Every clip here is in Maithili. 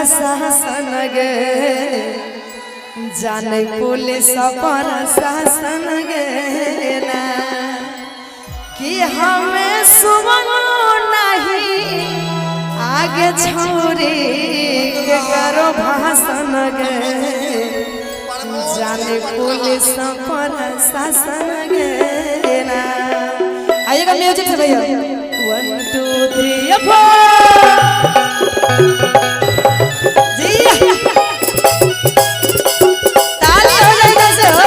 प्रशासन गे, जाने पुलिस प्रशासन गे ना कि हमें सुमन नहीं आगे छोरी के करो भाषण गे, जाने पुलिस प्रशासन गे ना। आइएगा म्यूजिक से भैया, 1 2 3 4 जी ताली हो जाए कैसे हो।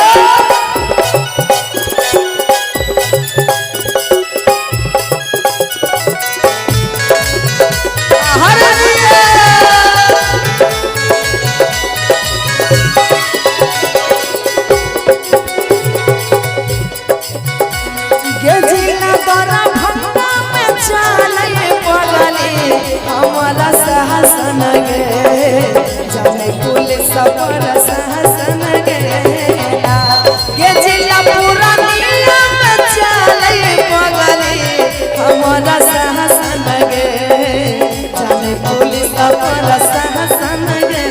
हमारा शासन गे, जाने पुलिस प्रशासन गे गे जिला पूर्णिया में चले पगली हमारा शासन गे, जाने पुलिस प्रशासन गे।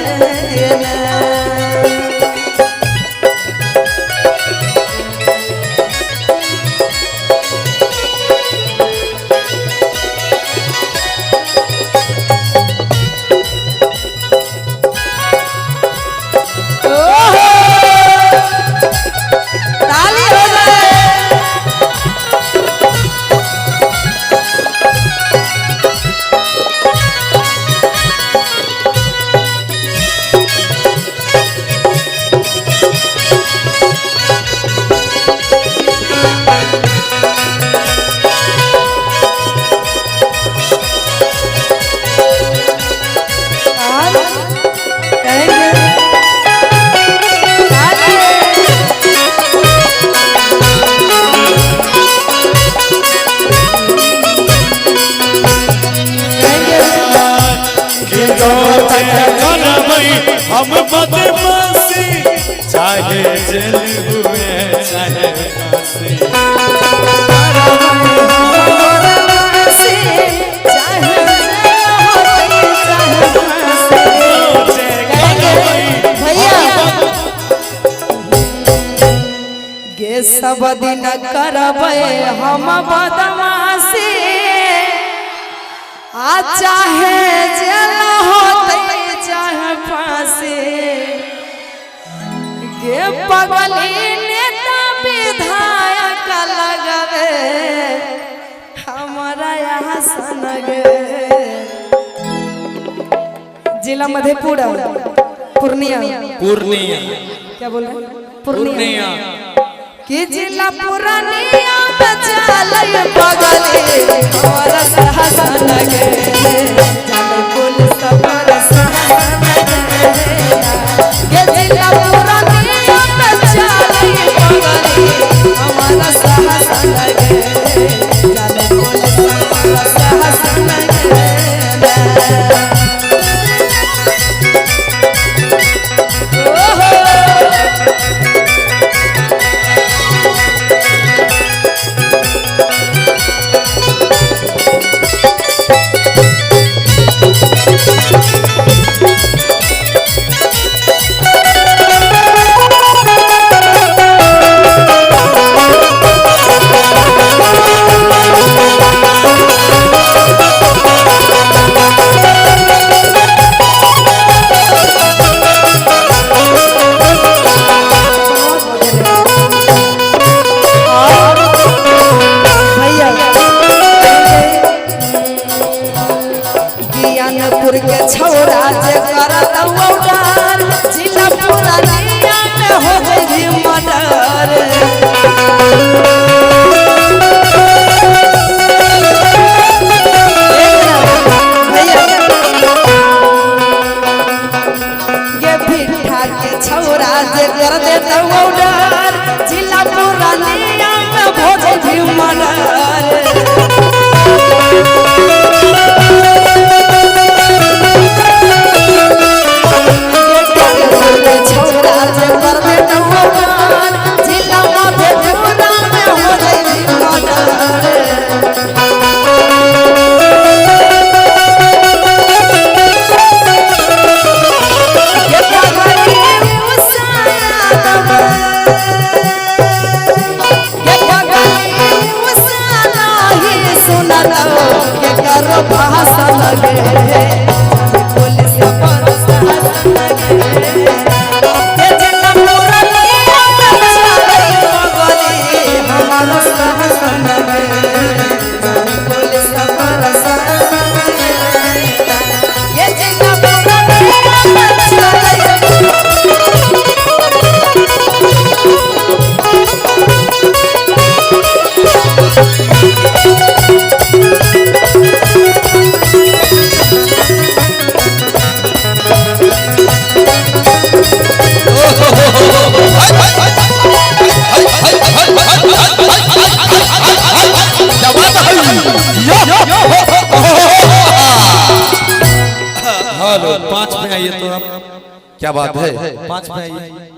हम बदमाशी चाहे जेल हुए चाहे फांसी, भैया गे सब दिन करबै हम बदमाशी, आ चाहे जेल होतै चाहे फांसी गे पगली नेता विधायक लगवे हमारा यहाँ सन गे। जिला मधेपुरा, पूर्णिया, पूर्णिया क्या बोल रहे, पूर्णिया कि जिला पूर्णिया में चले पगली हमारा शासन गे, जाने पुलिस प्रशासन गे जिला पूर्णिया में चले पगली हमारा शासन गे, जाने पुलिस प्रशासन गे। बताओ के करो भाषा लगे, पुलिस पर शासन लगे। ये जिला पूर्णिया चले पगली हमारो शासन लगे, पुलिस पर शासन लगे। ये जिला पूर्णिया चले। हेलो 5 पे आइए तो आप, क्या बात है, 5 पे आइए।